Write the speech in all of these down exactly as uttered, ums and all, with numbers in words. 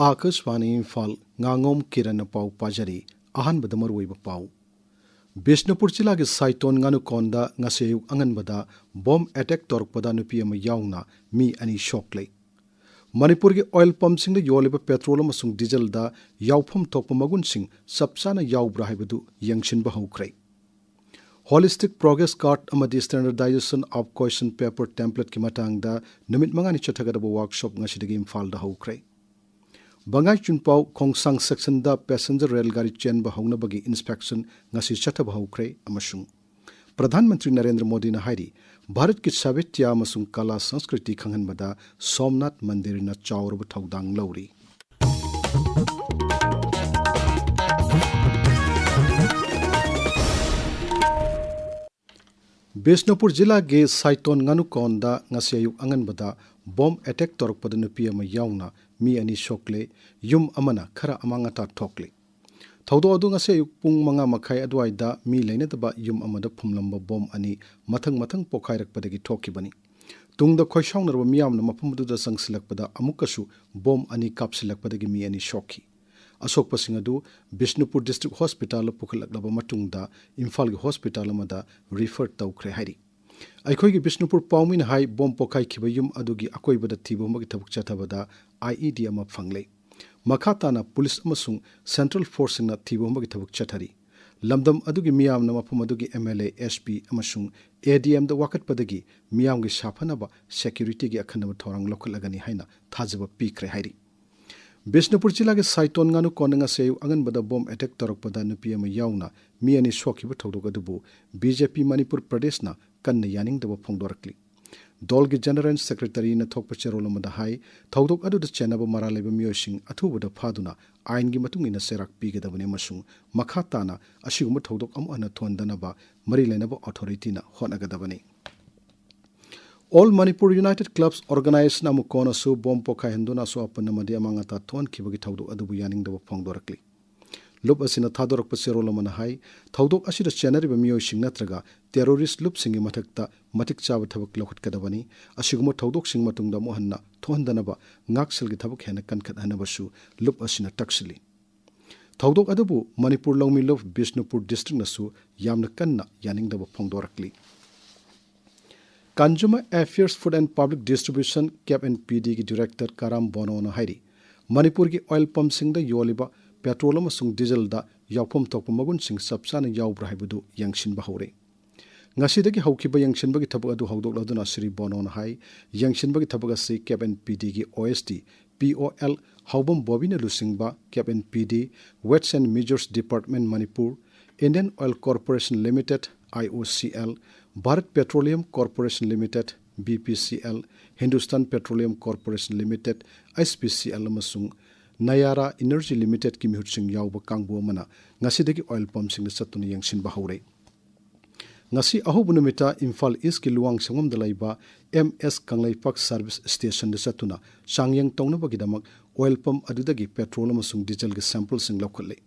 ꯑꯥꯀꯥꯁꯕꯥꯅꯤ ꯏꯝꯐꯥꯜ, ꯉꯥꯉꯣꯝ ꯀꯤꯔꯟꯅ ꯄꯥꯎ ꯄꯥꯖꯔꯤ꯫ ꯑꯍꯥꯟꯕꯗ ꯃꯔꯨꯑꯣꯏꯕ ꯄꯥꯎ꯫ ꯕꯤꯁꯅꯨꯄꯨꯔ ꯖꯤꯂꯥꯒꯤ ꯁꯥꯏꯇꯣꯟ ꯉꯥꯅꯨꯀꯣꯟꯗ ꯉꯁꯤ ꯑꯌꯨꯛ ꯑꯉꯟꯕꯗ ꯕꯣꯝ ꯑꯦꯇꯦꯛ ꯇꯧꯔꯛꯄꯗ ꯅꯨꯄꯤ ꯑꯃ ꯌꯥꯎꯅ ꯃꯤ ꯑꯅꯤ ꯁꯣꯛꯂꯦ꯫ ꯃꯅꯤꯄꯨꯔꯒꯤ ꯑꯣꯏꯜ ꯄꯝꯁꯤꯡꯗ ꯌꯣꯜꯂꯤꯕ ꯄꯦꯇ꯭ꯔꯣꯜ ꯑꯃꯁꯨꯡ ꯗꯤꯖꯜꯗ ꯌꯥꯎꯐꯝ ꯊꯣꯛꯄ ꯃꯒꯨꯟꯁꯤꯡ ꯆꯞ ꯆꯥꯅ ꯌꯥꯎꯕ꯭ꯔꯥ ꯍꯥꯏꯕꯗꯨ ꯌꯦꯡꯁꯤꯟꯕ ꯍꯧꯈ꯭ꯔꯦ꯫ Holistic Progress Card ꯑꯃꯗꯤ Standardization of Question Paper Templateꯀꯤ ꯃꯇꯥꯡꯗ ꯅꯨꯃꯤꯠ ꯃꯉꯥꯅꯤ ꯆꯠꯊꯒꯗꯕ ꯋꯥꯔꯛꯁꯣꯞ ꯉꯁꯤꯗꯒꯤ ꯏꯝꯐꯥꯜꯗ ꯍꯧꯈ꯭ꯔꯦ꯫ ꯕꯪꯒꯥꯏ ꯆꯨꯟꯄꯥꯎ ꯈꯣꯡꯁꯥꯡ ꯁꯦꯛꯁꯟꯗ ꯄꯦꯁꯦꯟꯖꯔ ꯔꯦꯜ ꯒꯥꯔꯤ ꯆꯦꯟꯕ ꯍꯧꯅꯕꯒꯤ ꯏꯟꯁꯄꯦꯛꯁꯟ ꯉꯁꯤ ꯆꯠꯊꯕ ꯍꯧꯈ꯭ꯔꯦ ꯑꯃꯁꯨꯡ ꯄ꯭ꯔꯙꯥꯟ ꯃꯟꯇ꯭ꯔꯤ ꯅꯔꯦꯟꯗ꯭ꯔ ꯃꯣꯗꯤꯅ ꯍꯥꯏꯔꯤ, ꯚꯥꯔꯠꯀꯤ ꯁꯥꯕꯤꯇ꯭ꯌ ꯑꯃꯁꯨꯡ ꯀꯂꯥ ꯁꯪꯁꯀ꯭ꯔꯤꯇꯤ ꯈꯪꯍꯟꯕꯗ ꯁꯣꯝꯅꯥꯊ ꯃꯟꯗꯤꯔꯅ ꯆꯥꯎꯔꯕ ꯊꯧꯗꯥꯡ ꯂꯧꯔꯤ꯫ ꯕꯤꯁꯅꯨꯄꯨꯔ ꯖꯤꯂꯥꯒꯤ ꯁꯥꯏꯇꯣꯟ ꯉꯥꯅꯨꯀꯣꯟꯗ ꯉꯁꯤ ꯑꯌꯨꯛ ꯑꯉꯟꯕꯗ ꯕꯣꯝ ꯑꯦꯇꯦꯛ ꯇꯧꯔꯛꯄꯗ ꯅꯨꯄꯤ ꯑꯃ ꯌꯥꯎꯅ ꯃꯤ ꯑꯅꯤ ꯁꯣꯛꯂꯦ, ꯌꯨꯝ ꯑꯃꯅ ꯈꯔ ꯑꯃꯥꯡ ꯑꯇꯥ ꯊꯣꯛꯂꯦ꯫ ꯊꯧꯗꯣꯛ ꯑꯗꯨ ꯉꯁꯤ ꯑꯌꯨꯛ ꯄꯨꯡ ꯃꯉꯥ ꯃꯈꯥꯏ ꯑꯗꯨꯋꯥꯏꯗ ꯃꯤ ꯂꯩꯅꯗꯕ ꯌꯨꯝ ꯑꯃꯗ ꯐꯨꯝꯂꯝꯕ ꯕꯣꯝ ꯑꯅꯤ ꯃꯊꯪ ꯃꯊꯪ ꯄꯣꯈꯥꯏꯔꯛꯄꯗꯒꯤ ꯊꯣꯛꯈꯤꯕꯅꯤ꯫ ꯇꯨꯡꯗ ꯈꯣꯏꯁꯥꯎꯅꯔꯕ ꯃꯤꯌꯥꯝꯅ ꯃꯐꯝ ꯑꯗꯨꯗ ꯆꯪꯁꯤꯜꯂꯛꯄꯗ ꯑꯃꯨꯛꯀꯁꯨ ꯕꯣꯝ ꯑꯅꯤ ꯀꯥꯞꯁꯤꯜꯂꯛꯄꯗꯒꯤ ꯃꯤ ꯑꯅꯤ ꯁꯣꯛꯈꯤ꯫ ꯑꯁꯣꯛꯄꯁꯤꯡ ꯑꯗꯨ ꯕꯤꯁꯅꯨꯄꯨꯔ ꯗꯤꯁꯇ꯭ꯔꯤꯛ ꯍꯣꯁꯄꯤꯇꯥꯜꯗ ꯄꯨꯈꯠꯂꯛꯂꯕ ꯃꯇꯨꯡꯗ ꯏꯝꯐꯥꯜꯒꯤ ꯍꯣꯁꯄꯤꯇꯥꯜ ꯑꯃꯗ ꯔꯤꯐꯔ ꯇꯧꯈ꯭ꯔꯦ ꯍꯥꯏꯔꯤ꯫ ꯑꯩꯈꯣꯏꯒꯤ ꯕꯤꯁꯅꯨꯄꯨꯔ ꯄꯥꯎꯃꯤꯅ ꯍꯥꯏ, ꯕꯣꯝ ꯄꯣꯈꯥꯏꯈꯤꯕ ꯌꯨꯝ ꯑꯗꯨꯒꯤ ꯑꯀꯣꯏꯕꯗ ꯊꯤꯕ ꯍꯨꯝꯕꯒꯤ ꯊꯕꯛ ꯆꯠꯊꯕꯗ ꯑꯥꯏ ꯏ ꯗꯤ ꯑꯃ ꯐꯪꯂꯦ꯫ ꯃꯈꯥ ꯇꯥꯅ ꯄꯨꯂꯤꯁ ꯑꯃꯁꯨꯡ ꯁꯦꯟꯇ꯭ꯔꯦꯜ ꯐꯣꯔꯁꯁꯤꯡꯅ ꯊꯤꯕ ꯍꯨꯝꯕꯒꯤ ꯊꯕꯛ ꯆꯠꯊꯔꯤ꯫ ꯂꯝꯗꯝ ꯑꯗꯨꯒꯤ ꯃꯤꯌꯥꯝꯅ ꯃꯐꯝ ꯑꯗꯨꯒꯤ M L A, S P ꯑꯃꯁꯨꯡ ꯑꯦ ꯗꯤ ꯑꯦꯝꯗ ꯋꯥꯀꯠꯄꯗꯒꯤ ꯃꯤꯌꯥꯝꯒꯤ ꯁꯥꯐꯅꯕ ꯁꯦꯀ꯭ꯌꯨꯔꯤꯇꯤꯒꯤ ꯑꯈꯟꯅꯕ ꯊꯧꯔꯥꯡ ꯂꯧꯈꯠꯂꯒꯅꯤ ꯍꯥꯏꯅ ꯊꯥꯖꯕ ꯄꯤꯈ꯭ꯔꯦ ꯍꯥꯏꯔꯤ꯫ ꯕꯤꯁꯅꯨꯄꯨꯔ ꯖꯤꯂꯥꯒꯤ ꯁꯥꯏꯇꯣꯟ ꯉꯥꯅꯨꯀꯣꯟꯗ ꯉꯁꯤ ꯑꯌꯨꯛ ꯑꯉꯟꯕꯗ ꯕꯣꯝ ꯑꯦꯇꯦꯛ ꯇꯧꯔꯛꯄꯗ ꯅꯨꯄꯤ ꯑꯃ ꯌꯥꯎꯅ ꯃꯤ ꯑꯅꯤ ꯁꯣꯛꯈꯤꯕ ꯊꯧꯗꯣꯛ ꯑꯗꯨꯕꯨ ꯕꯤ ꯖꯦ ꯄꯤ ꯃꯅꯤꯄꯨꯔ ꯄ꯭ꯔꯗꯦꯁꯅ ꯀꯟꯅ ꯌꯥꯅꯤꯡꯗꯕ ꯐꯣꯡꯗꯣꯔꯛꯂꯤ꯫ ꯗꯣꯜꯒꯤ ꯖꯦꯅꯔꯦꯜ ꯁꯦꯀ꯭ꯔꯦꯇꯔꯤꯅ ꯊꯣꯛꯄ ꯆꯦꯔꯣꯜ ꯑꯃꯗ ꯍꯥꯏ, ꯊꯧꯗꯣꯛ ꯑꯗꯨꯗ ꯆꯦꯟꯅꯕ ꯃꯔꯥꯜ ꯂꯩꯕ ꯃꯤꯑꯣꯏꯁꯤꯡ ꯑꯊꯨꯕꯗ ꯐꯥꯗꯨꯅ ꯑꯥꯏꯟꯒꯤ ꯃꯇꯨꯡ ꯏꯟꯅ ꯆꯩꯔꯥꯛ ꯄꯤꯒꯗꯕꯅꯤ ꯑꯃꯁꯨꯡ ꯃꯈꯥ ꯇꯥꯅ ꯑꯁꯤꯒꯨꯝꯕ ꯊꯧꯗꯣꯛ ꯑꯃꯨꯛ ꯍꯟꯅ ꯊꯣꯛꯍꯟꯗꯅꯕ ꯃꯔꯤ ꯂꯩꯅꯕ ꯑꯣꯊꯣꯔꯤꯇꯤꯅ ꯍꯣꯠꯅꯒꯗꯕꯅꯤ꯫ All Manipur United Clubs Organization, ꯑꯃꯨꯀꯣꯟꯅꯁꯨ ꯕꯣꯝ ꯄꯣꯈꯥꯏꯍꯟꯗꯨꯅ ꯑꯁꯣꯛ ꯑꯄꯟ ꯑꯃꯗꯤ ꯑꯃꯥꯡ ꯑꯇꯥ ꯊꯣꯛꯍꯟꯈꯤꯕꯒꯤ ꯊꯧꯗꯣꯛ ꯑꯗꯨꯕꯨ ꯌꯥꯅꯤꯡꯗꯕ ꯐꯣꯡꯗꯣꯔꯛꯂꯤ꯫ ꯂꯨꯞ ꯑꯁꯤꯅ ꯊꯥꯗꯣꯔꯛꯄ ꯆꯦꯔꯣꯜ ꯑꯃꯅ ꯍꯥꯏ, ꯊꯧꯗꯣꯛ ꯑꯁꯤꯗ ꯆꯦꯟꯅꯔꯤꯕ ꯃꯤꯑꯣꯏꯁꯤꯡ ꯅꯠꯇ꯭ꯔꯒ ꯇꯦꯔꯣꯔꯤꯁ ꯂꯨꯞꯁꯤꯡꯒꯤ ꯃꯊꯛꯇ ꯃꯇꯤꯛ ꯆꯥꯕ ꯊꯕꯛ ꯂꯧꯈꯠꯀꯗꯕꯅꯤ꯫ ꯑꯁꯤꯒꯨꯝꯕ ꯊꯧꯗꯣꯛꯁꯤꯡ ꯃꯇꯨꯡꯗ ꯑꯃꯨꯛ ꯍꯟꯅ ꯊꯣꯛꯍꯟꯗꯅꯕ ꯉꯥꯛꯁꯦꯜꯒꯤ ꯊꯕꯛ ꯍꯦꯟꯅ ꯀꯟꯈꯠꯍꯟꯅꯕꯁꯨ ꯂꯨꯞ ꯑꯁꯤꯅ ꯇꯛꯁꯤꯜꯂꯤ꯫ ꯊꯧꯗꯣꯛ ꯑꯗꯨꯕꯨ ꯃꯅꯤꯄꯨꯔ ꯂꯧꯃꯤ ꯂꯨꯞ ꯕꯤꯁꯅꯨꯄꯨꯔ ꯗꯤꯁꯇ꯭ꯔꯤꯛꯅꯁꯨ ꯌꯥꯝꯅ ꯀꯟꯅ ꯌꯥꯅꯤꯡꯗꯕ ꯐꯣꯡꯗꯣꯔꯛꯂꯤ꯫ Consumer Affairs, Food and Public Distribution, CAF and P ꯗꯤꯒꯤ ꯗꯤꯔꯦꯛꯇꯔ ꯀꯔꯥꯝ ꯕꯣꯅꯣꯅ ꯍꯥꯏꯔꯤ, ꯃꯅꯤꯄꯨꯔꯒꯤ ꯑꯣꯏꯜ ꯄꯝꯁꯤꯡꯗ ꯌꯣꯜꯂꯤꯕ ꯄꯦꯇ꯭ꯔꯣꯜ ꯑꯃꯁꯨꯡ ꯗꯤꯖꯜꯗ ꯌꯥꯎꯐꯝ ꯊꯣꯛꯄ ꯃꯒꯨꯟꯁꯤꯡ ꯆꯞ ꯆꯥꯅ ꯌꯥꯎꯕ꯭ꯔꯥ ꯍꯥꯏꯕꯗꯨ ꯌꯦꯡꯁꯤꯟꯕ ꯍꯧꯔꯦ꯫ ꯉꯁꯤꯗꯒꯤ ꯍꯧꯈꯤꯕ ꯌꯦꯡꯁꯤꯟꯕꯒꯤ ꯊꯕꯛ ꯑꯗꯨ ꯍꯧꯗꯣꯛꯂꯗꯨꯅ ꯁ꯭ꯔꯤ ꯕꯣꯅꯣꯅ ꯍꯥꯏ, ꯌꯦꯡꯁꯤꯟꯕꯒꯤ ꯊꯕꯛ ꯑꯁꯤ ꯀꯦꯞ ꯑꯦꯟ ꯄꯤ ꯗꯤꯒꯤ ꯑꯣ ꯑꯦꯁ ꯗꯤ ꯄꯤ ꯑꯣ ꯑꯦꯜ ꯍꯥꯎꯕꯝ ꯕꯣꯕꯤꯅ ꯂꯨꯆꯤꯡꯕ CAF and P D, Weights and Measures Department Manipur, Indian Oil Corporation Limited, I O C L, Bharat petroleum corporation limited, B P C L, Hindustan petroleum corporation limited, H P C L, ꯑꯃꯁꯨꯡ ꯅꯌꯥꯔꯥ energy ꯂꯤꯃꯤꯇꯦꯗꯀꯤ ꯃꯤꯍꯨꯠꯁꯤꯡ ꯌꯥꯎꯕ ꯀꯥꯡꯕꯨ ꯑꯃꯅ ꯉꯁꯤꯗꯒꯤ oil ꯄꯝꯁꯤꯡꯗ ꯆꯠꯇꯨꯅ ꯌꯦꯡꯁꯤꯟꯕ ꯍꯧꯔꯦ꯫ ꯉꯁꯤ ꯑꯍꯧꯕ ꯅꯨꯃꯤꯠꯇ ꯏꯝꯐꯥꯜ ꯏꯁꯀꯤ ꯂꯨꯋꯥꯡ ꯁꯪꯉꯝꯗ ꯂꯩꯕ ꯑꯦꯝ ꯑꯦꯁ ꯀꯪꯂꯩꯄꯥꯛ ꯁꯥꯔꯚꯤꯁ ꯁ꯭ꯇꯦꯁꯟꯗ ꯆꯠꯇꯨꯅ ꯆꯥꯡꯌꯦꯡ ꯇꯧꯅꯕꯒꯤꯗꯃꯛ ꯑꯣꯏꯜ ꯄꯝ ꯑꯗꯨꯗꯒꯤ ꯄꯦꯇ꯭ꯔꯣꯜ ꯑꯃꯁꯨꯡ ꯗꯤꯖꯜꯒꯤ ꯁꯦꯝꯄꯜꯁꯤꯡ ꯂꯧꯈꯠꯂꯤ꯫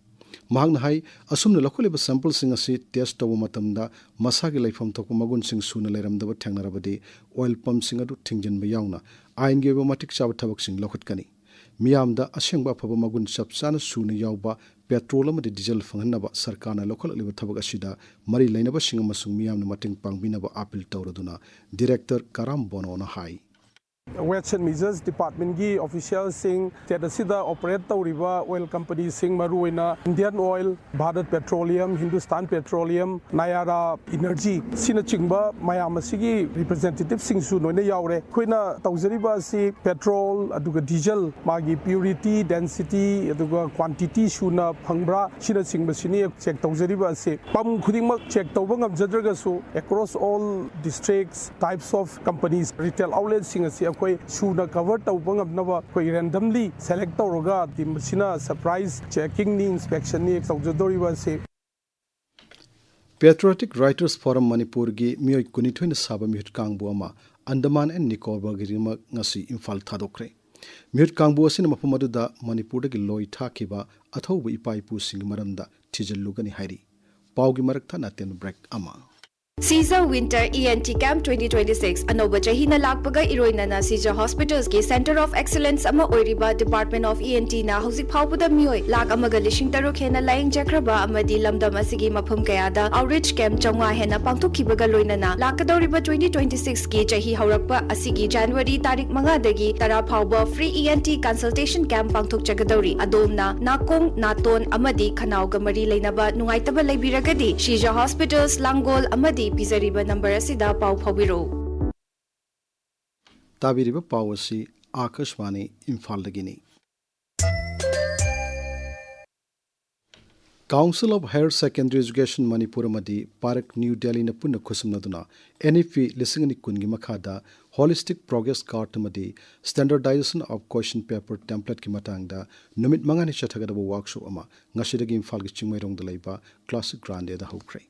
ꯃꯍꯥꯛꯅ ꯍꯥꯏ, ꯑꯁꯨꯝꯅ ꯂꯧꯈꯠꯂꯤꯕ ꯁꯦꯝꯄꯜꯁꯤꯡ ꯑꯁꯤ ꯇꯦꯁ ꯇꯧꯕ ꯃꯇꯝꯗ ꯃꯁꯥꯒꯤ ꯂꯩꯐꯝ ꯊꯣꯛꯄ ꯃꯒꯨꯟꯁꯤꯡ ꯁꯨꯅ ꯂꯩꯔꯝꯗꯕ ꯊꯦꯡꯅꯔꯕꯗꯤ ꯑꯣꯏꯜ ꯄꯝꯁꯤꯡ ꯑꯗꯨ ꯊꯤꯡꯖꯤꯟꯕ ꯌꯥꯎꯅ ꯑꯥꯏꯟꯒꯤ ꯑꯣꯏꯕ ꯃꯇꯤꯛ ꯆꯥꯕ ꯊꯕꯛꯁꯤꯡ ꯂꯧꯈꯠꯀꯅꯤ꯫ ꯃꯤꯌꯥꯝꯗ ꯑꯁꯦꯡꯕ ꯑꯐꯕ ꯃꯒꯨꯟ ꯆꯞ ꯆꯥꯅ ꯁꯨꯅ ꯌꯥꯎꯕ ꯄꯦꯇ꯭ꯔꯣꯜ ꯑꯃꯗꯤ ꯗꯤꯖꯜ ꯐꯪꯍꯟꯅꯕ ꯁꯔꯀꯥꯔꯅ ꯂꯧꯈꯠꯂꯛꯂꯤꯕ ꯊꯕꯛ ꯑꯁꯤꯗ ꯃꯔꯤ ꯂꯩꯅꯕꯁꯤꯡ ꯑꯃꯁꯨꯡ ꯃꯤꯌꯥꯝꯅ ꯃꯇꯦꯡ ꯄꯥꯡꯕꯤꯅꯕ ꯑꯥꯄꯤꯜ ꯇꯧꯔꯗꯨꯅ ꯗꯤꯔꯦꯛꯇꯔ ꯀꯔꯥꯝ ꯕꯣꯅꯣꯅ ꯍꯥꯏ꯫ Weights and Measures Departmentꯀꯤ officialꯁꯤꯡ, state ꯑꯁꯤꯗ operate ꯇꯧꯔꯤꯕ oil companyꯁꯤꯡ, ꯃꯔꯨꯑꯣꯏꯅ Indian Oil, Bharat Petroleum, Hindustan Petroleum, Nayara Energy ꯁꯤꯅꯆꯤꯡꯕ ꯃꯌꯥꯝ ꯑꯁꯤꯒꯤ representativeꯁꯤꯡꯁꯨ ꯂꯣꯏꯅ ꯌꯥꯎꯔꯦ꯫ ꯑꯩꯈꯣꯏꯅ ꯇꯧꯖꯔꯤꯕ ꯑꯁꯤ petrol ꯑꯗꯨꯒ diesel ꯃꯥꯒꯤ purity, density ꯑꯗꯨꯒ quantity ꯁꯨꯅ ꯐꯪꯕ꯭ꯔꯥ ꯁꯤꯅꯆꯤꯡꯕꯁꯤꯅꯤ check ꯇꯧꯖꯔꯤꯕ ꯑꯁꯤ꯫ Pump ꯈꯨꯗꯤꯡꯃꯛ check ꯇꯧꯕ ꯉꯝꯖꯗ꯭ꯔꯒꯁꯨ across all districts, types of companies, retail outletꯁꯤꯡ ꯑꯁꯤ ꯑꯩꯈꯣꯏ ꯁꯨꯅ cover ꯇꯧꯕ ꯉꯝꯅꯕ ꯑꯩꯈꯣꯏ randomly select ꯇꯧꯔꯒ team ꯑꯁꯤꯅ surprise checkingꯅꯤ, inspectionꯅꯤ ꯇꯧꯖꯗꯧꯔꯤꯕ ꯑꯁꯤ꯫ Patriotic Writers Forum ꯃꯅꯤꯄꯨꯔꯒꯤ ꯃꯤꯑꯣꯏ ꯀꯨꯟꯅꯤꯊꯣꯏꯅ ꯁꯥꯕ ꯃꯤꯍꯨꯠ ꯀꯥꯡꯕꯨ ꯑꯃ ꯑꯟꯗꯃꯥꯟ ꯑꯦꯟ ꯅꯤꯀꯣꯕꯔꯒꯤꯗꯃꯛ ꯉꯁꯤ ꯏꯝꯐꯥꯜ ꯊꯥꯗꯣꯛꯈ꯭ꯔꯦ꯫ ꯃꯤꯍꯨꯠ ꯀꯥꯡꯕꯨ ꯑꯁꯤꯅ ꯃꯐꯝ ꯑꯗꯨꯗ ꯃꯅꯤꯄꯨꯔꯗꯒꯤ ꯂꯣꯏ ꯊꯥꯈꯤꯕ ꯑꯊꯧꯕ ꯏꯄꯥ ꯏꯄꯨꯁꯤꯡꯒꯤ ꯃꯔꯝꯗ ꯊꯤꯖꯤꯜꯂꯨꯒꯅꯤ ꯍꯥꯏꯔꯤ꯫ ꯄꯥꯎꯒꯤ ꯃꯔꯛ ꯊꯠꯅ ꯑꯇꯦꯟꯕ ꯕ꯭ꯔꯦꯛ ꯑꯃ꯫ Caesar Winter E N T Camp twenty twenty-six ꯑꯅꯧꯕ ꯆꯍꯤꯅ ꯂꯥꯛꯄꯒ ꯏꯔꯣꯏꯅꯅ Caesar Hospitalsꯀꯤ Center of Excellence ꯑꯃ ꯑꯣꯏꯔꯤꯕ Department of E N Tꯅ ꯍꯧꯖꯤꯛ ꯐꯥꯎꯕꯗ ꯃꯤꯑꯣꯏ ꯂꯥꯈ ꯑꯃꯒ ꯂꯤꯁꯤꯡ ꯇꯔꯨꯛ ꯍꯦꯟꯅ ꯂꯥꯌꯦꯡꯖꯈ꯭ꯔꯕ ꯑꯃꯗꯤ ꯂꯝꯗꯝ ꯑꯁꯤꯒꯤ ꯃꯐꯝ ꯀꯌꯥꯗ outreach camp ꯆꯥꯝꯃꯉꯥ ꯍꯦꯟꯅ ꯄꯥꯡꯊꯣꯛꯈꯤꯕꯒ ꯂꯣꯏꯅꯅ ꯂꯥꯛꯀꯗꯧꯔꯤꯕ twenty twenty-sixꯀꯤ ꯆꯍꯤ ꯍꯧꯔꯛꯄ ꯑꯁꯤꯒꯤ January ꯇꯥꯔꯤꯛ ꯃꯉꯥꯗꯒꯤ ꯇꯔꯥ ꯐꯥꯎꯕ free E N T consultation camp ꯄꯥꯡꯊꯣꯛꯆꯒꯗꯧꯔꯤ꯫ ꯑꯗꯣꯝꯅ ꯅꯥꯀꯣꯡ, ꯅꯥꯇꯣꯟ ꯑꯃꯗꯤ ꯈꯅꯥꯎꯒ ꯃꯔꯤ ꯂꯩꯅꯕ ꯅꯨꯡꯉꯥꯏꯇꯕ ꯂꯩꯕꯤꯔꯒꯗꯤ Caesar Hospitals ꯂꯥꯡꯒꯣꯜ ꯑꯃꯗꯤ ꯄꯤꯖꯔꯤꯕ number ꯑꯁꯤꯗ ꯄꯥꯎ ꯐꯥꯎꯕꯤꯔꯛꯎ꯫ ꯇꯥꯕꯤꯔꯤꯕ ꯄꯥꯎ ꯑꯁꯤ ꯑꯥꯀꯥꯁꯕꯥꯅꯤ ꯏꯝꯐꯥꯜꯗꯒꯤꯅꯤ꯫ Council of Higher Secondary Education Manipur ꯑꯃꯗꯤ ꯄꯥꯔꯛ ꯅ꯭ꯌꯨ ꯗꯦꯜꯂꯤꯅ ꯄꯨꯟꯅ ꯈꯨꯠꯁꯝꯅꯗꯨꯅ N E P ꯂꯤꯁꯤꯡ ꯑꯅꯤ ꯀꯨꯟꯒꯤ ꯃꯈꯥꯗ Holistic Progress Card ꯑꯃꯗꯤ Standardization of Question Paper Templateꯀꯤ ꯃꯇꯥꯡꯗ ꯅꯨꯃꯤꯠ ꯃꯉꯥꯅꯤ ꯆꯠꯊꯒꯗꯕ workshop ꯑꯃ ꯉꯁꯤꯗꯒꯤ ꯏꯝꯐꯥꯜꯒꯤ ꯆꯤꯡꯃꯩꯔꯣꯡꯗ ꯂꯩꯕ Classic Grandeꯗ ꯍꯧꯈ꯭ꯔꯦ꯫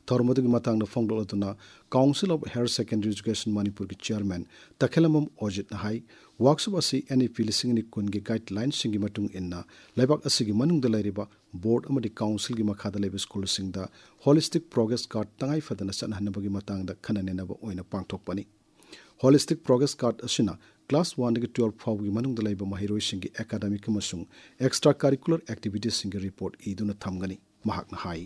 ꯊꯧꯔꯝ ꯑꯗꯨꯒꯤ ꯃꯇꯥꯡꯗ ꯐꯣꯡꯗꯣꯛꯂꯗꯨꯅ Council of Higher Secondary Education ꯃꯅꯤꯄꯨꯔꯒꯤ chairman ꯇꯈꯦꯂꯝꯕꯝ ꯑꯣꯖꯤꯠꯅ ꯍꯥꯏ, workshop ꯑꯁꯤ N E P ꯂꯤꯁꯤꯡ ꯑꯅꯤ ꯀꯨꯟꯒꯤ guidelinesꯁꯤꯡꯒꯤ ꯃꯇꯨꯡ ꯏꯟꯅ ꯂꯩꯕꯥꯛ ꯑꯁꯤꯒꯤ ꯃꯅꯨꯡꯗ ꯂꯩꯔꯤꯕ board ꯑꯃꯗꯤ councilꯒꯤ ꯃꯈꯥꯗ ꯂꯩꯕ schoolꯁꯤꯡꯗ Holistic Progress Card ꯇꯉꯥꯏ ꯐꯗꯅ ꯆꯠꯅꯍꯟꯅꯕꯒꯤ ꯃꯇꯥꯡꯗ ꯈꯟꯅ ꯅꯩꯅꯕ ꯑꯣꯏꯅ ꯄꯥꯡꯊꯣꯛꯄꯅꯤ꯫ Holistic Progress Card ꯑꯁꯤꯅ class one ꯗꯒꯤ twelve ꯐꯥꯎꯕꯒꯤ ꯃꯅꯨꯡꯗ ꯂꯩꯕ ꯃꯍꯩꯔꯣꯏꯁꯤꯡꯒꯤ academic ꯑꯃꯁꯨꯡ extra curricular activitiesꯁꯤꯡꯒꯤ report ꯏꯗꯨꯅ ꯊꯝꯒꯅꯤ꯫ ꯃꯍꯥꯛꯅ ꯍꯥꯏ꯫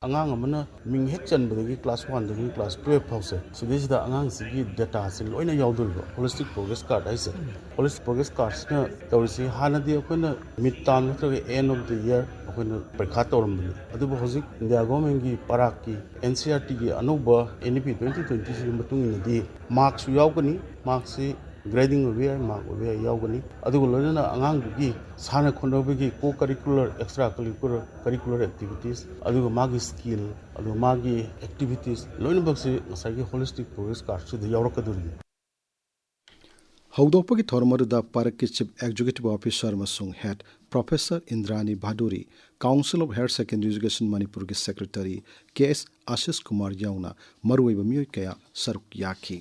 ꯑꯉꯥꯡ ꯑꯃꯅ ꯃꯤꯡ ꯍꯦꯛ ꯆꯟꯕꯗꯒꯤ class one ꯗꯒꯤ class twelve ꯐꯥꯎꯁꯦ, ꯁꯤꯗꯩꯁꯤꯗ ꯑꯉꯥꯡꯁꯤꯒꯤ dataꯁꯦ ꯂꯣꯏꯅ ꯌꯥꯎꯗꯣꯔꯤꯕ Holistic Progress Card ꯍꯥꯏꯁꯦ꯫ Holistic Progress Cardꯁꯤꯅ ꯇꯧꯔꯤꯁꯤ, ꯍꯥꯟꯅꯗꯤ ꯑꯩꯈꯣꯏꯅ mid term ꯅꯠꯇ꯭ꯔꯒ end of the year ꯑꯩꯈꯣꯏꯅ ꯄꯔꯤꯈꯥ ꯇꯧꯔꯝꯕꯅꯤ, ꯑꯗꯨꯕꯨ ꯍꯧꯖꯤꯛ India Governmentꯀꯤ ꯄꯔꯥꯛꯀꯤ N C E R Tꯒꯤ ꯑꯅꯧꯕ N E P twenty twentyꯁꯤꯒꯤ ꯃꯇꯨꯡ ꯏꯟꯅꯗꯤ markꯁꯨ ꯌꯥꯎꯒꯅꯤ, markꯁꯤ grading ꯑꯣꯏꯕ ꯌꯥꯏ, mark ꯑꯣꯏꯕ ꯌꯥꯏ, ꯌꯥꯎꯒꯅꯤ꯫ ꯑꯗꯨꯒ ꯂꯣꯏꯅꯅ ꯑꯉꯥꯡꯗꯨꯒꯤ ꯁꯥꯟꯅ ꯈꯣꯠꯅꯕꯒꯤ co-curricular, extra curricular, curricular activities, ꯑꯗꯨꯒ ꯃꯥꯒꯤ skill, ꯑꯗꯨꯒ ꯃꯥꯒꯤ activities ꯂꯣꯏꯅꯃꯛꯁꯤ ꯉꯁꯥꯏꯒꯤ Holistic Progress Cardꯁꯤꯗ ꯌꯥꯎꯔꯛꯀꯗꯣꯔꯤꯅꯤ꯫ ꯍꯧꯗꯣꯛꯄꯒꯤ ꯊꯧꯔꯝ ꯑꯗꯨꯗ ꯄꯥꯔꯛꯀꯤ Chief Executive Officer ꯑꯃꯁꯨꯡ Head Professor ꯏꯟꯗ꯭ꯔꯥꯅꯤ ꯚꯥꯗꯨꯔꯤ, Council of Higher Secondary Education ꯃꯅꯤꯄꯨꯔꯒꯤ Secretary K S Ashish Kumar ꯌꯥꯎꯅ ꯃꯔꯨꯑꯣꯏꯕ ꯃꯤꯑꯣꯏ ꯀꯌꯥ ꯁꯔꯨꯛ ꯌꯥꯈꯤ꯫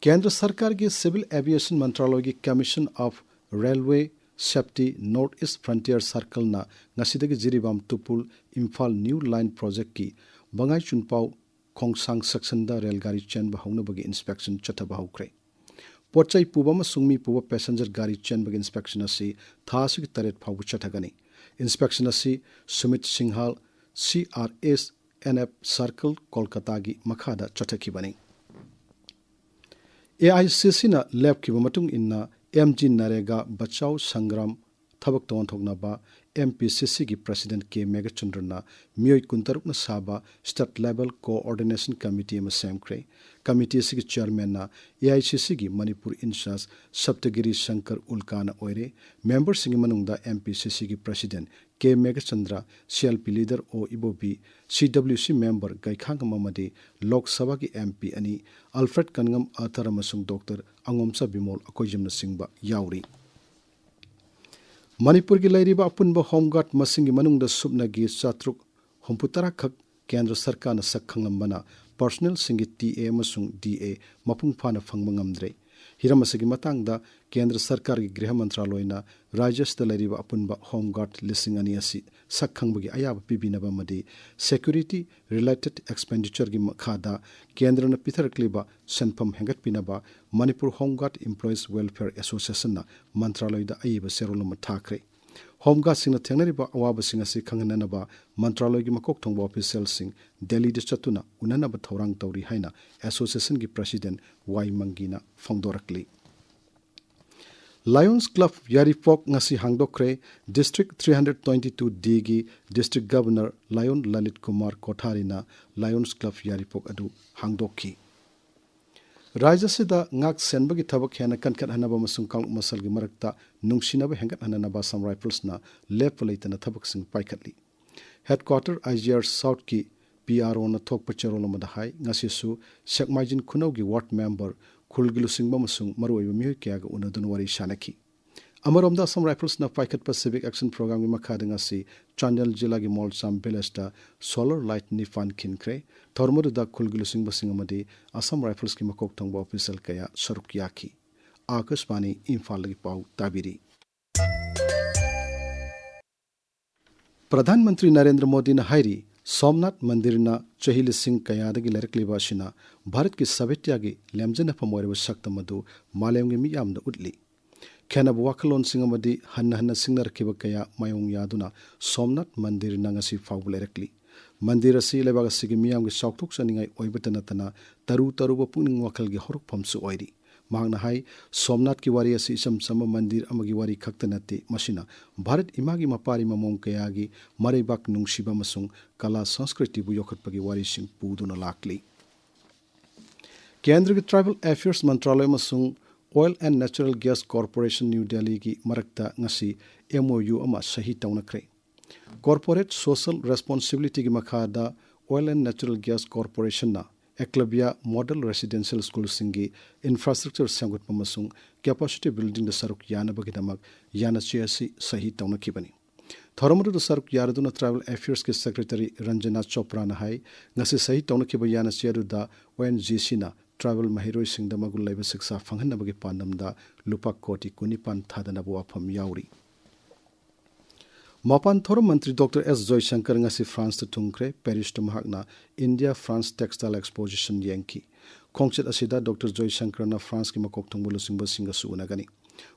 ꯀꯦꯟꯗ꯭ꯔ ꯁꯔꯀꯥꯔꯒꯤ ꯁꯤꯚꯤꯜ ꯑꯦꯚꯤꯌꯦꯁꯟ ꯃꯟꯇ꯭ꯔꯥꯂꯣꯏꯒꯤ commission of railway safety north east frontier ꯁꯔꯀꯜꯅ ꯉꯁꯤꯗꯒꯤ ꯖꯤꯔꯤꯕꯥꯝ ꯇꯨꯄꯨꯜ ꯏꯝꯐꯥꯜ ꯅ꯭ꯌꯨ ꯂꯥꯏꯟ ꯄ꯭ꯔꯣꯖꯦꯛꯀꯤ ꯕꯉꯥꯏ ꯆꯨꯟꯄꯥꯎ ꯈꯣꯡꯁꯥꯡ ꯁꯦꯛꯁꯟꯗ ꯔꯦꯜ ꯒꯥꯔꯤ ꯆꯦꯟꯕ ꯍꯧꯅꯕꯒꯤ ꯏꯟꯁꯄꯦꯛꯁꯟ ꯆꯠꯊꯕ ꯍꯧꯈ꯭ꯔꯦ꯫ ꯄꯣꯠ ꯆꯩ ꯄꯨꯕ ꯑꯃꯁꯨꯡ ꯃꯤ ꯄꯨꯕ ꯄꯦꯁꯦꯟꯖꯔ ꯒꯥꯔꯤ ꯆꯦꯟꯕꯒꯤ ꯏꯟꯁꯄꯦꯛꯁꯟ ꯑꯁꯤ ꯊꯥ ꯑꯁꯤꯒꯤ ꯇꯔꯦꯠ ꯐꯥꯎꯕ ꯆꯠꯊꯒꯅꯤ꯫ ꯏꯟꯁꯄꯦꯛꯁꯟ ꯑꯁꯤ Sumit Singhal, C R S N F circle, ꯀꯣꯜꯀꯇꯥꯒꯤ ꯃꯈꯥꯗ ꯆꯠꯊꯈꯤꯕꯅꯤ꯫ ꯑꯦ ꯑꯥꯏ ꯁꯤ ꯁꯤꯅ ꯂꯦꯞꯈꯤꯕ ꯃꯇꯨꯡ ꯏꯟꯅ ꯑꯦꯝ ꯖꯤ ꯅꯔꯦꯒꯥ ꯕꯆꯥꯎ ꯁꯪꯒ꯭ꯔꯥꯝ ꯊꯕꯛꯇ ꯑꯣꯟꯊꯣꯛꯅꯕ ꯑꯦꯝ ꯄꯤ ꯁꯤ ꯁꯤꯒꯤ ꯄ꯭ꯔꯁꯤꯗꯦꯟꯠ ꯀꯦ ꯃꯦꯘꯆꯟꯗ꯭ꯔꯅ ꯃꯤꯑꯣꯏ ꯀꯨꯟꯇꯔꯨꯛꯅ ꯁꯥꯕ ꯁ꯭ꯇꯦꯠ ꯂꯦꯚꯦꯜ ꯀꯣꯑꯣꯔꯗꯤꯅꯦꯁꯟ ꯀꯃꯤꯇꯤ ꯑꯃ ꯁꯦꯝꯈ꯭ꯔꯦ꯫ ꯀꯃꯤꯇꯤ ꯑꯁꯤꯒꯤ ꯆꯤꯌꯔꯃꯦꯟꯅ ꯑꯦ ꯑꯥꯏ ꯁꯤ ꯁꯤꯒꯤ ꯃꯅꯤꯄꯨꯔ ꯏꯟꯆꯥꯔꯖ ꯁꯞꯇꯒꯤꯔꯤ ꯁꯪꯀꯔ ꯎꯜꯀꯥꯅ ꯑꯣꯏꯔꯦ꯫ ꯃꯦꯝꯕꯔꯁꯤꯡꯒꯤ ꯃꯅꯨꯡꯗ ꯑꯦꯝ ꯄꯤ ꯁꯤ ꯁꯤꯒꯤ ꯄ꯭ꯔꯁꯤꯗꯦꯟꯠ ꯀꯦ Meghachandra, C L P leader ꯑꯣ ꯏꯕꯣꯕꯤ, ꯁꯤ ꯗꯕ꯭ꯂ꯭ꯌꯨ ꯁꯤ ꯃꯦꯝꯕꯔ ꯒꯩꯈꯥꯡꯉꯝ ꯑꯃꯗꯤ ꯂꯣꯛ ꯁꯚꯥꯒꯤ ꯑꯦꯝ ꯄꯤ ꯑꯅꯤ, ꯑꯜꯐ꯭ꯔꯦꯗ ꯀꯟꯉꯝ ꯑꯇꯔ ꯑꯃꯁꯨꯡ ꯗꯣꯛꯇꯔ ꯑꯉꯣꯝꯆꯥ ꯕꯤꯃꯣꯜ ꯑꯀꯣꯏꯖꯝꯅꯆꯤꯡꯕ ꯌꯥꯎꯔꯤ꯫ ꯃꯅꯤꯄꯨꯔꯒꯤ ꯂꯩꯔꯤꯕ ꯑꯄꯨꯟꯕ ꯍꯣꯝ ꯒꯥꯔꯗ ꯃꯁꯤꯡꯒꯤ ꯃꯅꯨꯡꯗ ꯁꯨꯞꯅꯒꯤ ꯆꯥꯇ꯭ꯔꯨꯛ ꯍꯨꯝꯐꯨ ꯇꯔꯥ ꯈꯛ ꯀꯦꯟꯗ꯭ꯔ ꯁꯔꯀꯥꯔꯅ ꯁꯛ ꯈꯪꯂꯝꯕꯅ ꯄꯔꯁꯣꯅꯦꯜꯁꯤꯡꯒꯤ ꯇꯤ ꯑꯦ ꯑꯃꯁꯨꯡ ꯗꯤ ꯑꯦ ꯃꯄꯨꯡ ꯐꯥꯅ ꯐꯪꯕ ꯉꯝꯗ꯭ꯔꯦ꯫ ꯍꯤꯔꯝ ꯑꯁꯤꯒꯤ ꯃꯇꯥꯡꯗ ꯀꯦꯟꯗ꯭ꯔ ꯁꯔꯀꯥꯔꯒꯤ ꯒ꯭ꯔꯤꯍ ꯃꯟꯇ꯭ꯔꯥꯂꯣꯏꯅ ꯔꯥꯖ꯭ꯌ ꯑꯁꯤꯗ ꯂꯩꯔꯤꯕ ꯑꯄꯨꯟꯕ ꯍꯣꯝ ꯒꯥꯔꯗ ꯂꯤꯁꯤꯡ ꯑꯅꯤ ꯑꯁꯤ ꯁꯛ ꯈꯪꯕꯒꯤ ꯑꯌꯥꯕ ꯄꯤꯕꯤꯅꯕ ꯑꯃꯗꯤ ꯁꯦꯀ꯭ꯌꯨꯔꯤꯇꯤ ꯔꯤꯂꯦꯇꯦꯗ ꯑꯦꯛꯁꯄꯦꯟꯗꯤꯆꯔꯒꯤ ꯃꯈꯥꯗ ꯀꯦꯟꯗ꯭ꯔꯅ ꯄꯤꯊꯔꯛꯂꯤꯕ ꯁꯦꯟꯐꯝ ꯍꯦꯟꯒꯠꯄꯤꯅꯕ ꯃꯅꯤꯄꯨꯔ ꯍꯣꯝ ꯒꯥꯔꯗ ꯏꯝꯄ꯭ꯂꯣꯌꯤꯁ ꯋꯦꯜꯐꯤꯌꯔ ꯑꯦꯁꯣꯁꯤꯌꯦꯁꯟꯅ ꯃꯟꯇ꯭ꯔꯥꯂꯣꯏꯗ ꯑꯏꯕ ꯆꯦꯔꯣꯜ ꯑꯃ ꯊꯥꯈ꯭ꯔꯦ꯫ ꯍꯣꯝ ꯒꯥꯔꯗꯁꯤꯡꯅ ꯊꯦꯡꯅꯔꯤꯕ ꯑꯋꯥꯕꯁꯤꯡ ꯑꯁꯤ ꯈꯪꯍꯟꯅꯅꯕ ꯃꯟꯇ꯭ꯔꯥꯂꯣꯏꯒꯤ ꯃꯀꯣꯛ ꯊꯣꯡꯕ ꯑꯣꯐꯤꯁꯤꯌꯦꯜꯁꯤꯡ ꯗꯦꯜꯂꯤꯗ ꯆꯠꯇꯨꯅ ꯎꯅꯅꯕ ꯊꯧꯔꯥꯡ ꯇꯧꯔꯤ ꯍꯥꯏꯅ ꯑꯦꯁꯣꯁꯤꯌꯦꯁꯟꯒꯤ ꯄ꯭ꯔꯁꯤꯗꯦꯟꯠ ꯋꯥꯏ ꯃꯪꯒꯤꯅ ꯐꯣꯡꯗꯣꯔꯛꯂꯤ꯫ ꯂꯥꯌꯣꯟꯁ ꯀ꯭ꯂꯕ ꯌꯥꯏꯔꯤꯄꯣꯛ ꯉꯁꯤ ꯍꯥꯡꯗꯣꯛꯈ꯭ꯔꯦ꯫ District three hundred twenty two ꯗꯤꯒꯤ district governor lion Lalit Kumar ꯀꯣꯊꯥꯔꯤꯅ ꯂꯥꯌꯣꯟꯁ ꯀ꯭ꯂꯕ ꯌꯥꯏꯔꯤꯄꯣꯛ ꯑꯗꯨ ꯍꯥꯡꯗꯣꯛꯈꯤ꯫ ꯔꯥꯖ꯭ꯌ ꯑꯁꯤꯗ ꯉꯥꯛ ꯁꯦꯟꯕꯒꯤ ꯊꯕꯛ ꯍꯦꯟꯅ ꯀꯟꯈꯠꯍꯟꯅꯕ ꯑꯃꯁꯨꯡ ꯀꯥꯡꯂꯨꯞ ꯃꯁꯜꯒꯤ ꯃꯔꯛꯇ ꯅꯨꯡꯁꯤꯅꯕ ꯍꯦꯟꯒꯠꯍꯟꯅꯅꯕ ꯑꯁꯥꯝ ꯔꯥꯏꯐꯜꯁꯅ ꯂꯦꯞꯄ ꯂꯩꯇꯅ ꯊꯕꯛꯁꯤꯡ ꯄꯥꯏꯈꯠꯂꯤ꯫ ꯍꯦꯗꯀ꯭ꯋꯥꯇꯔ ꯑꯥꯏ ꯖꯤ ꯑꯥꯔ ꯁꯥꯎꯠꯀꯤ ꯄꯤ ꯑꯥꯔ ꯑꯣꯅ ꯊꯣꯛꯄ ꯆꯦꯔꯣꯜ ꯑꯃꯗ ꯍꯥꯏ, ꯉꯁꯤꯁꯨ ꯁꯦꯛꯃꯥꯏꯖꯤꯟ ꯈꯨꯅꯧꯒꯤ ꯋꯥꯔꯗ ꯃꯦꯝꯕꯔ, ꯈꯨꯜꯒꯤ ꯂꯨꯆꯤꯡꯕ ꯑꯃꯁꯨꯡ ꯃꯔꯨꯑꯣꯏꯕ ꯃꯤꯑꯣꯏ ꯀꯌꯥꯒ ꯎꯅꯗꯨꯅ ꯋꯥꯔꯤ ꯁꯥꯅꯈꯤ꯫ ꯑꯃꯔꯣꯝꯗ, ꯑꯁꯥꯝ ꯔꯥꯏꯐꯜꯁꯅ ꯄꯥꯏꯈꯠꯄ Civic Action Programꯒꯤ ꯃꯈꯥꯗ ꯉꯁꯤ ꯆꯥꯟꯗꯦꯜ ꯖꯤꯂꯥꯒꯤ ꯃꯣꯜꯁꯥꯝ ꯚꯤꯂꯦꯖꯇ solar light ꯅꯤꯄꯥꯟ ꯈꯤꯟꯈ꯭ꯔꯦ꯫ ꯊꯧꯔꯝ ꯑꯗꯨꯗ ꯈꯨꯜꯒꯤ ꯂꯨꯆꯤꯡꯕꯁꯤꯡ ꯑꯃꯗꯤ ꯑꯁꯥꯝ ꯔꯥꯏꯐꯜꯁꯀꯤ ꯃꯀꯣꯛ ꯊꯣꯡꯕ official ꯀꯌꯥ ꯁꯔꯨꯛ ꯌꯥꯈꯤ꯫ ꯑꯥꯀꯥꯁꯕꯥꯅꯤ ꯏꯝꯐꯥꯜꯗꯒꯤ ꯄꯥꯎ ꯇꯥꯕꯤꯔꯤ꯫ ꯄ꯭ꯔꯙꯥꯟ ꯃꯟꯇ꯭ꯔꯤ ꯅꯔꯦꯟꯗ꯭ꯔ ꯃꯣꯗꯤꯅ ꯍꯥꯏꯔꯤ, ꯁꯣꯝꯅꯥꯊ ꯃꯟꯗꯤꯔꯅ ꯆꯍꯤ ꯂꯤꯁꯤꯡ ꯀꯌꯥꯗꯒꯤ ꯂꯩꯔꯛꯂꯤꯕ ꯑꯁꯤꯅ ꯚꯥꯔꯠꯀꯤ ꯁꯥꯕꯤꯇ꯭ꯌꯥꯒꯤ ꯂꯦꯝꯖꯅꯐꯝ ꯑꯣꯏꯔꯕ ꯁꯛꯇꯝ ꯑꯗꯨ ꯃꯥꯂꯦꯝꯒꯤ ꯃꯤꯌꯥꯝꯗ ꯎꯠꯂꯤ꯫ ꯈꯦꯟꯅꯕ ꯋꯥꯈꯜꯂꯣꯟꯁꯤꯡ ꯑꯃꯗꯤ ꯍꯟꯅ ꯍꯟꯅ ꯁꯤꯡꯅꯔꯛꯈꯤꯕ ꯀꯌꯥ ꯃꯥꯌꯣꯡ ꯌꯥꯗꯨꯅ ꯁꯣꯝꯅꯥꯊ ꯃꯟꯗꯤꯔꯅ ꯉꯁꯤ ꯐꯥꯎꯕ ꯂꯩꯔꯛꯂꯤ꯫ ꯃꯟꯗꯤꯔ ꯑꯁꯤ ꯂꯩꯕꯥꯛ ꯑꯁꯤꯒꯤ ꯃꯤꯌꯥꯝꯒꯤ ꯆꯥꯎꯊꯣꯛꯆꯅꯤꯡꯉꯥꯏ ꯑꯣꯏꯕꯇ ꯅꯠꯇꯅ, ꯇꯔꯨ ꯇꯔꯨꯕ ꯄꯨꯛꯅꯤꯡ ꯋꯥꯈꯜꯒꯤ ꯍꯧꯔꯛꯐꯝꯁꯨ ꯑꯣꯏꯔꯤ꯫ ꯃꯍꯥꯛꯅ ꯍꯥꯏ, ꯁꯣꯝꯅꯥꯊꯀꯤ ꯋꯥꯔꯤ ꯑꯁꯤ ꯏꯆꯝ ꯆꯝꯕ ꯃꯟꯗꯤꯔ ꯑꯃꯒꯤ ꯋꯥꯔꯤ ꯈꯛꯇ ꯅꯠꯇꯦ, ꯃꯁꯤꯅ ꯚꯥꯔꯠ ꯏꯃꯥꯒꯤ ꯃꯄꯥꯔꯤ ꯃꯃꯣꯝ ꯀꯌꯥꯒꯤ ꯃꯔꯩꯕꯥꯛ ꯅꯨꯡꯁꯤꯕ ꯑꯃꯁꯨꯡ ꯀꯂꯥ ꯁꯪꯁꯀ꯭ꯔꯤꯇꯤꯕꯨ ꯌꯣꯛꯈꯠꯄꯒꯤ ꯋꯥꯔꯤꯁꯤꯡ ꯄꯨꯗꯨꯅ ꯂꯥꯛꯂꯤ꯫ ꯀꯦꯟꯗ꯭ꯔꯒꯤ Tribal Affairs ꯃꯟꯇ꯭ꯔꯥꯂꯣꯏ ꯑꯃꯁꯨꯡ Oil and Natural Gas Corporation New Delhiꯒꯤ ꯃꯔꯛꯇ ꯉꯁꯤ MOU ꯑꯃ ꯁꯍꯤ ꯇꯧꯅꯈ꯭ꯔꯦ꯫ Corporate Social Responsibilityꯒꯤ ꯃꯈꯥꯗ Oil and Natural Gas Corporationꯅ Eklavya Model Residential Schoolꯁꯤꯡꯒꯤ infrastructure ꯁꯦꯝꯒꯠꯄ ꯑꯃꯁꯨꯡ capacity buildingꯗ ꯁꯔꯨꯛ ꯌꯥꯅꯕꯒꯤꯗꯃꯛ ꯌꯥꯅꯆꯦ ꯑꯁꯤ ꯁꯍꯤ ꯇꯧꯅꯈꯤꯕꯅꯤ꯫ ꯊꯧꯔꯝ ꯑꯗꯨꯗ ꯁꯔꯨꯛ ꯌꯥꯔꯗꯨꯅ Tribal Affairsꯀꯤ Secretary ꯔꯟꯖꯅꯥ ꯆꯣꯄ꯭ꯔꯥꯅ ꯍꯥꯏ, ꯉꯁꯤ ꯁꯍꯤ ꯇꯧꯅꯈꯤꯕ ꯌꯥꯅꯆꯦ ꯑꯗꯨꯗ ONGCꯅ tribal ꯃꯍꯩꯔꯣꯏꯁꯤꯡꯗ ꯃꯒꯨꯟ ꯂꯩꯕ ꯁꯤꯛꯁꯥ ꯐꯪꯍꯟꯅꯕꯒꯤ ꯄꯥꯟꯗꯝꯗ ꯂꯨꯄꯥ ꯀꯣꯇꯤ ꯀꯨꯟꯅꯤꯄꯥꯟ ꯊꯥꯗꯅꯕ ꯋꯥꯐꯝ ꯌꯥꯎꯔꯤ꯫ ꯃꯄꯥꯟ ꯊꯧꯔꯝ ꯃꯟꯇ꯭ꯔꯤ ꯗꯣꯛꯇꯔ ꯑꯦꯁ ꯖꯣꯏꯁꯪꯀꯔ ꯉꯁꯤ ꯐ꯭ꯔꯥꯟꯁꯇ ꯊꯨꯡꯈ꯭ꯔꯦ꯫ ꯄꯦꯔꯤꯁꯇ ꯃꯍꯥꯛꯅ India France Textile Exposition ꯌꯦꯡꯈꯤ꯫ ꯈꯣꯡꯆꯠ ꯑꯁꯤꯗ ꯗꯣꯛꯇꯔ ꯖꯣꯏꯁꯪꯀꯔꯅ ꯐ꯭ꯔꯥꯟꯁꯀꯤ ꯃꯀꯣꯛ ꯊꯣꯡꯕ ꯂꯨꯆꯤꯡꯕꯁꯤꯡꯒꯁꯨ ꯎꯅꯒꯅꯤ꯫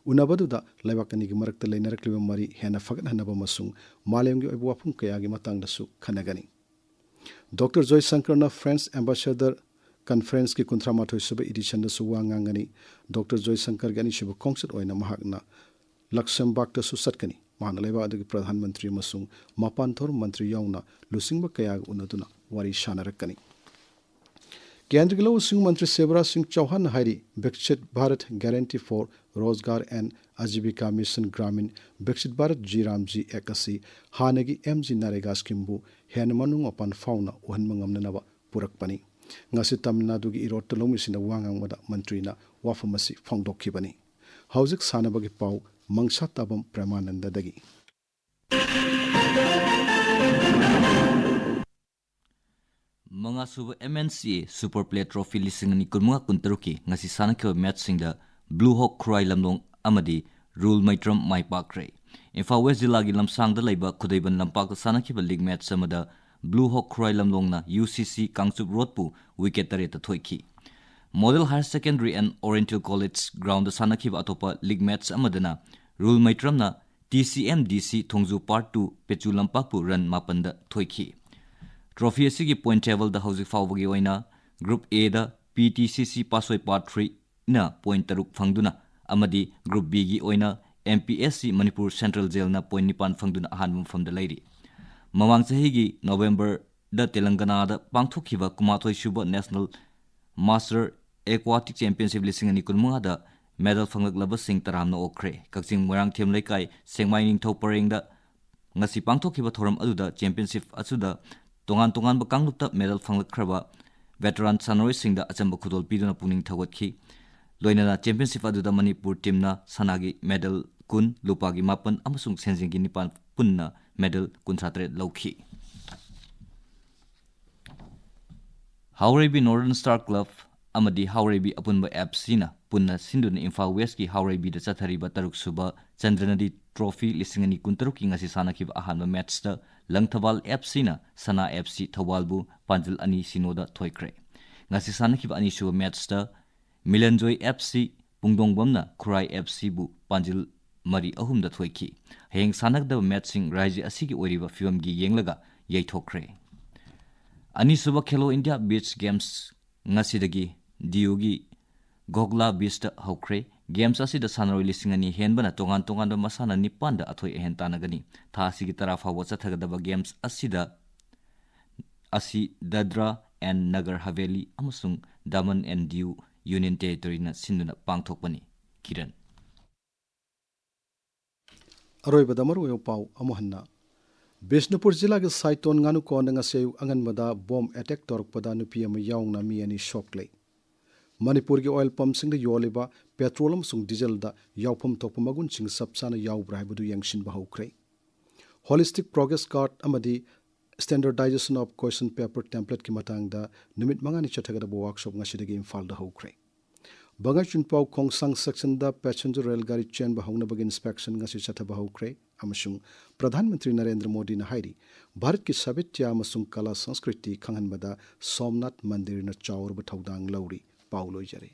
ꯎꯅꯕꯗꯨꯗ ꯂꯩꯕꯥꯛ ꯑꯅꯤꯒꯤ ꯃꯔꯛꯇ ꯂꯩꯅꯔꯛꯂꯤꯕ ꯃꯔꯤ ꯍꯦꯟꯅ ꯐꯒꯠꯍꯟꯅꯕ ꯑꯃꯁꯨꯡ ꯃꯥꯂꯦꯝꯒꯤ ꯑꯣꯏꯕ ꯋꯥꯐꯝ ꯀꯌꯥꯒꯤ ꯃꯇꯥꯡꯗꯁꯨ ꯈꯟꯅꯒꯅꯤ꯫ ꯗꯣꯛꯇꯔ ꯖꯣꯏꯁꯪꯀꯔꯅ French Ambassador Conferenceꯀꯤ ꯀꯨꯟꯊ꯭ꯔꯥ ꯃꯥꯊꯣꯏ ꯁꯨꯕ editionꯗꯁꯨ ꯋꯥ ꯉꯥꯡꯒꯅꯤ꯫ ꯗꯣꯛꯇꯔ ꯖꯣꯏꯁꯪꯀꯔꯒꯤ ꯑꯅꯤꯁꯨꯕ ꯈꯣꯡꯆꯠ ꯑꯣꯏꯅ ꯃꯍꯥꯛꯅ ꯂꯛꯁꯦꯝꯕꯥꯔꯒꯇꯁꯨ ꯆꯠꯀꯅꯤ꯫ ꯃꯍꯥꯛꯅ ꯂꯩꯕꯥꯛ ꯑꯗꯨꯒꯤ ꯄ꯭ꯔꯙꯥꯟ ꯃꯟꯇ꯭ꯔꯤ ꯑꯃꯁꯨꯡ ꯃꯄꯥꯟ ꯊꯧꯔꯝ ꯃꯟꯇ꯭ꯔꯤ ꯌꯥꯎꯅ ꯂꯨꯆꯤꯡꯕ ꯀꯌꯥꯒ ꯎꯅꯗꯨꯅ ꯋꯥꯔꯤ ꯁꯥꯟꯅꯔꯛꯀꯅꯤ꯫ ꯀꯦꯟꯗ꯭ꯔꯒꯤ ꯂꯧꯎ ꯁꯤꯡꯎ ꯃꯟꯇ꯭ꯔꯤ ꯁꯤꯕꯔꯥꯖ ꯁꯤꯡ ꯆꯧꯍꯥꯟꯅ ꯍꯥꯏꯔꯤ, Viksit Bharat Guarantee for Rozgar and Ajivika Mission Gramin, Viksit Bharat G RAM G Act ꯑꯁꯤ ꯍꯥꯟꯅꯒꯤ MGNREGA schemeꯕꯨ ꯍꯦꯟꯅ ꯃꯅꯨꯡ ꯃꯄꯥꯟ ꯐꯥꯎꯅ ꯎꯍꯟꯕ ꯉꯝꯅꯅꯕ ꯄꯨꯔꯛꯄꯅꯤ꯫ ꯉꯁꯤ ꯇꯥꯃꯤꯜ ꯅꯥꯗꯨꯒꯤ ꯏꯔꯣꯠꯇ ꯂꯧꯃꯤꯁꯤꯡꯗ ꯋꯥ ꯉꯥꯡꯕꯗ ꯃꯟꯇ꯭ꯔꯤꯅ ꯋꯥꯐꯝ ꯑꯁꯤ ꯐꯣꯡꯗꯣꯛꯈꯤꯕꯅꯤ꯫ ꯍꯧꯖꯤꯛ ꯁꯥꯟꯅꯕꯒꯤ ꯄꯥꯎ ꯃꯪꯁꯥ ꯇꯥꯕꯝ ꯄ꯭ꯔꯦꯃꯥꯅꯟꯗꯗꯒꯤ꯫ ꯃꯉꯥꯁꯨꯕ M N C A Super Play Trophy ꯂꯤꯁꯤꯡ ꯑꯅꯤ ꯀꯨꯟꯃꯉꯥ ꯀꯨꯟꯇꯔꯨꯛꯀꯤ ꯉꯁꯤ ꯁꯥꯟꯅꯈꯤꯕ ꯃꯦꯠꯁꯁꯤꯡꯗ Blue Hawk ꯈꯨꯔꯥꯏ ꯂꯝꯂꯣꯡ ꯑꯃꯗꯤ ꯔꯨꯜ ꯃꯩꯇ꯭ꯔꯝ ꯃꯥꯏ ꯄꯥꯛꯈ꯭ꯔꯦ꯫ ꯏꯝꯐꯥꯜ ꯋꯦꯁ ꯖꯤꯂꯥꯒꯤ ꯂꯝꯁꯥꯡꯗ ꯂꯩꯕ ꯈꯨꯗꯩꯕꯟ ꯂꯝꯄꯥꯛꯇ ꯁꯥꯟꯅꯈꯤꯕ ꯂꯤꯒ ꯃꯦꯠꯁ ꯑꯃꯗ Blue Hawk ꯈꯨꯔꯥꯏ ꯂꯝꯂꯣꯡꯅ U C C Kangchup ꯔꯣꯗꯄꯨ wicket ꯇꯔꯦꯠꯇ ꯊꯣꯏꯈꯤ꯫ Model Higher Secondary and Oriental College ground ꯗ ꯁꯥꯟꯅꯈꯤꯕ ꯑꯇꯣꯞꯄ ꯂꯤꯒ ꯃꯦꯠꯁ ꯑꯃꯗꯅ ꯔꯨꯜ ꯃꯩꯇ꯭ꯔꯝꯅ T C M D C ꯊꯣꯡꯖꯨ Part two ꯄꯦꯆꯨ ꯂꯝꯄꯥꯛꯄꯨ ꯔꯟ ꯃꯥꯄꯟꯗ ꯊꯣꯏꯈꯤ꯫ ꯇ꯭ꯔꯣꯐꯤ ꯑꯁꯤꯒꯤ ꯄꯣꯏꯟ ꯇꯦꯕꯜꯗ ꯍꯧꯖꯤꯛ ꯐꯥꯎꯕꯒꯤ ꯑꯣꯏꯅ ꯒ꯭ꯔꯨꯞ Aꯗ P T C C ꯄꯥꯁꯣꯏ Part three ꯅ ꯄꯣꯏꯟ ꯇꯔꯨꯛ ꯐꯪꯗꯨꯅ ꯑꯃꯗꯤ ꯒ꯭ꯔꯨꯞ Bꯒꯤ ꯑꯣꯏꯅ M P S C Manipur central ꯖꯦꯜꯅ ꯄꯣꯏꯟ ꯅꯤꯄꯥꯟ ꯐꯪꯗꯨꯅ ꯑꯍꯥꯟꯕ ꯃꯐꯝꯗ ꯂꯩꯔꯤ꯫ ꯃꯃꯥꯡ ꯆꯍꯤꯒꯤ ꯅꯣꯕꯦꯝꯕꯔꯗ ꯇꯦꯂꯪꯒꯅꯥꯗ ꯄꯥꯡꯊꯣꯛꯈꯤꯕ ꯀꯨꯟꯃꯥꯊꯣꯏ ꯁꯨꯕ National Master Aquatic Championship ꯂꯤꯁꯤꯡ ꯑꯅꯤ ꯀꯨꯟꯃꯉꯥꯗ ꯃꯦꯗꯜ ꯐꯪꯂꯛꯂꯕꯁꯤꯡ ꯇꯔꯥꯝꯅ ꯑꯣꯛꯈ꯭ꯔꯦ꯫ ꯀꯛꯆꯤꯡ ꯃꯣꯏꯔꯥꯡꯊꯦꯝ ꯂꯩꯀꯥꯏ ꯁꯦꯡꯃꯥꯏ ꯅꯤꯡꯊꯧ ꯄꯔꯦꯡꯗ ꯉꯁꯤ ꯄꯥꯡꯊꯣꯛꯈꯤꯕ ꯊꯧꯔꯝ ꯑꯗꯨꯗ ꯆꯦꯝꯄꯤꯌꯟꯁꯤꯞ ꯑꯗꯨꯗ ꯇꯣꯉꯥꯟ ꯇꯣꯉꯥꯟꯕ ꯀꯥꯡꯂꯨꯞꯇ ꯃꯦꯗꯜ ꯐꯪꯂꯛꯈ꯭ꯔꯕ ꯚꯦꯇꯔꯥꯟ ꯁꯥꯟꯅꯔꯣꯏꯁꯤꯡꯗ ꯑꯆꯝꯕ ꯈꯨꯗꯣꯜ ꯄꯤꯗꯨꯅ ꯄꯨꯛꯅꯤꯡ ꯊꯧꯒꯠꯈꯤ꯫ ꯂꯣꯏꯅꯅ ꯆꯦꯝꯄꯤꯌꯟꯁꯤꯞ ꯑꯗꯨꯗ ꯃꯅꯤꯄꯨꯔ ꯇꯤꯝꯅ ꯁꯅꯥꯒꯤ ꯃꯦꯗꯜ ꯀꯨꯟ, ꯂꯨꯄꯥꯒꯤ ꯃꯥꯄꯟ ꯑꯃꯁꯨꯡ ꯁꯦꯟꯖꯦꯡꯒꯤ ꯅꯤꯄꯥꯟ, ꯄꯨꯟꯅ ꯃꯦꯗꯜ ꯀꯨꯟꯊ꯭ꯔꯥ ꯇꯔꯦꯠ ꯂꯧꯈꯤ꯫ ꯍꯥꯎꯔꯩꯕꯤ Northern Star Club ꯑꯃꯗꯤ ꯍꯥꯎꯔꯩꯕꯤ ꯑꯄꯨꯟꯕ F Cꯅ ꯄꯨꯟꯅ ꯁꯤꯟꯗꯨꯅ ꯏꯝꯐꯥꯜ ꯋꯦꯁꯀꯤ ꯍꯥꯎꯔꯩꯕꯤꯗ ꯆꯠꯊꯔꯤꯕ ꯇꯔꯨꯛ ꯁꯨꯕ ꯆꯟꯗ꯭ꯔꯅꯗꯤ ꯇ꯭ꯔꯣꯐꯤ ꯂꯤꯁꯤꯡ ꯑꯅꯤ ꯀꯨꯟꯇꯔꯨꯛꯀꯤ ꯉꯁꯤ ꯁꯥꯟꯅꯈꯤꯕ ꯑꯍꯥꯟꯕ ꯃꯦꯠꯁꯇ ꯂꯪꯊꯕꯥꯜ F Cꯅ ꯁꯅꯥ F C ꯊꯧꯕꯥꯜꯕꯨ ꯄꯥꯟꯖꯤꯜ ꯑꯅꯤ ꯁꯤꯅꯣꯗ ꯊꯣꯏꯈ꯭ꯔꯦ꯫ ꯉꯁꯤ ꯁꯥꯟꯅꯈꯤꯕ ꯑꯅꯤꯁꯨꯕ ꯃꯦꯠꯁꯇ ꯃꯤꯂꯟꯖꯣꯏ F C ꯄꯨꯡꯗꯣꯡꯕꯝꯅ ꯈꯨꯔꯥꯏ F Cꯕꯨ ꯄꯥꯟꯖꯤꯜ ꯃꯔꯤ ꯑꯍꯨꯝꯗ ꯊꯣꯏꯈꯤ꯫ ꯍꯌꯦꯡ ꯁꯥꯟꯅꯒꯗꯕ ꯃꯦꯠꯁꯁꯤꯡ ꯔꯥꯏꯖ꯭ꯌ ꯑꯁꯤꯒꯤ ꯑꯣꯏꯔꯤꯕ ꯐꯤꯕꯝꯒꯤ ꯌꯦꯡꯂꯒ ꯌꯩꯊꯣꯛꯈ꯭ꯔꯦ꯫ ꯑꯅꯤꯁꯨꯕ ꯈꯦꯂꯣ ꯏꯟꯗꯤꯌꯥ ꯕꯤꯆ ꯒꯦꯝꯁ ꯉꯁꯤꯗꯒꯤ ꯗꯤꯌꯨꯒꯤ ꯒꯣꯒꯂꯥ ꯕꯤꯆꯇ ꯍꯧꯈ꯭ꯔꯦ꯫ ꯒꯦꯝꯁ ꯑꯁꯤꯗ ꯁꯥꯟꯅꯔꯣꯏ ꯂꯤꯁꯤꯡ ꯑꯅꯤ ꯍꯦꯟꯕꯅ ꯇꯣꯉꯥꯟ ꯇꯣꯉꯥꯟꯕ ꯃꯁꯥꯟꯅ ꯅꯤꯄꯥꯟꯗ ꯑꯊꯣꯏ ꯑꯍꯦꯟ ꯇꯥꯟꯅꯒꯅꯤ꯫ ꯊꯥ ꯑꯁꯤꯒꯤ ꯇꯔꯥ ꯐꯥꯎꯕ ꯆꯠꯊꯒꯗꯕ ꯒꯦꯝꯁ ꯑꯁꯤꯗ ꯑꯁꯤ ꯗꯗ꯭ꯔꯥ ꯑꯦꯟ ꯅꯒꯔ ꯍꯚꯦꯂꯤ ꯑꯃꯁꯨꯡ ꯗꯃꯟ ꯑꯦꯟ ꯗꯤꯌꯨ ꯌꯨꯅꯤꯌꯟ ꯇꯦꯔꯤꯇꯣꯔꯤꯅ ꯁꯤꯟꯗꯨꯅ ꯄꯥꯡꯊꯣꯛꯄꯅꯤ꯫ ꯀꯤꯔꯟ꯫ ꯑꯔꯣꯏꯕꯗ ꯃꯔꯨꯑꯣꯏꯕ ꯄꯥꯎ ꯑꯃꯨꯛ ꯍꯟꯅ꯫ ꯕꯤꯁꯅꯨꯄꯨꯔ ꯖꯤꯂꯥꯒꯤ ꯁꯥꯏꯇꯣꯟ ꯉꯥꯅꯨꯀꯣꯟꯗ ꯉꯁꯤ ꯑꯌꯨꯛ ꯑꯉꯟꯕꯗ ꯕꯣꯝ ꯑꯦꯇꯦꯛ ꯇꯧꯔꯛꯄꯗ ꯅꯨꯄꯤ ꯑꯃ ꯌꯥꯎꯅ ꯃꯤ ꯑꯅꯤ ꯁꯣꯛꯂꯦ꯫ ꯃꯅꯤꯄꯨꯔꯒꯤ ꯑꯣꯏꯜ ꯄꯝꯁꯤꯡꯗ ꯌꯣꯜꯂꯤꯕ ꯄꯦꯇ꯭ꯔꯣꯜ ꯑꯃꯁꯨꯡ ꯗꯤꯖꯜꯗ ꯌꯥꯎꯐꯝ ꯊꯣꯛꯄ ꯃꯒꯨꯟꯁꯤꯡ ꯆꯞ ꯆꯥꯅ ꯌꯥꯎꯕ꯭ꯔꯥ ꯍꯥꯏꯕꯗꯨ ꯌꯦꯡꯁꯤꯟꯕ ꯍꯧꯈ꯭ꯔꯦ꯫ ꯍꯣꯂꯤꯁꯇꯤꯛ ꯄ꯭ꯔꯣꯒ꯭ꯔꯦꯁ ꯀꯥꯔꯗ ꯑꯃꯗꯤ Standardization of Question Paper templateꯀꯤ ꯃꯇꯥꯡꯗ ꯅꯨꯃꯤꯠ ꯃꯉꯥꯅꯤ ꯆꯠꯊꯒꯗꯕ ꯋꯥꯔꯛꯁꯣꯞ ꯉꯁꯤꯗꯒꯤ ꯏꯝꯐꯥꯜꯗ ꯍꯧꯈ꯭ꯔꯦ꯫ ꯕꯉꯥꯏ ꯆꯤꯟꯄꯥꯎ ꯈꯣꯡꯁꯥꯡ ꯁꯦꯛꯁꯟꯗ ꯄꯦꯁꯦꯟꯖꯔ ꯔꯦꯜ ꯒꯥꯔꯤ ꯆꯦꯟꯕ ꯍꯧꯅꯕꯒꯤ ꯏꯟꯁꯄꯦꯛꯁꯟ ꯉꯁꯤ ꯆꯠꯊꯕ ꯍꯧꯈ꯭ꯔꯦ ꯑꯃꯁꯨꯡ ꯄ꯭ꯔꯙꯥꯟ ꯃꯟꯇ꯭ꯔꯤ ꯅꯔꯦꯟꯗ꯭ꯔ ꯃꯣꯗꯤꯅ ꯍꯥꯏꯔꯤ, ꯚꯥꯔꯠꯀꯤ ꯁꯥꯍꯤꯇ꯭ꯌ ꯑꯃꯁꯨꯡ ꯀꯂꯥ ꯁꯪꯁꯀ꯭ꯔꯤꯇꯤ ꯈꯪꯍꯟꯕꯗ ꯁꯣꯝꯅꯥꯊ ꯃꯟꯗꯤꯔꯅ ꯆꯥꯎꯔꯕ ꯊꯧꯗꯥꯡ ꯂꯧꯔꯤ꯫ ꯄꯥꯎ ꯂꯣꯏꯖꯔꯦ꯫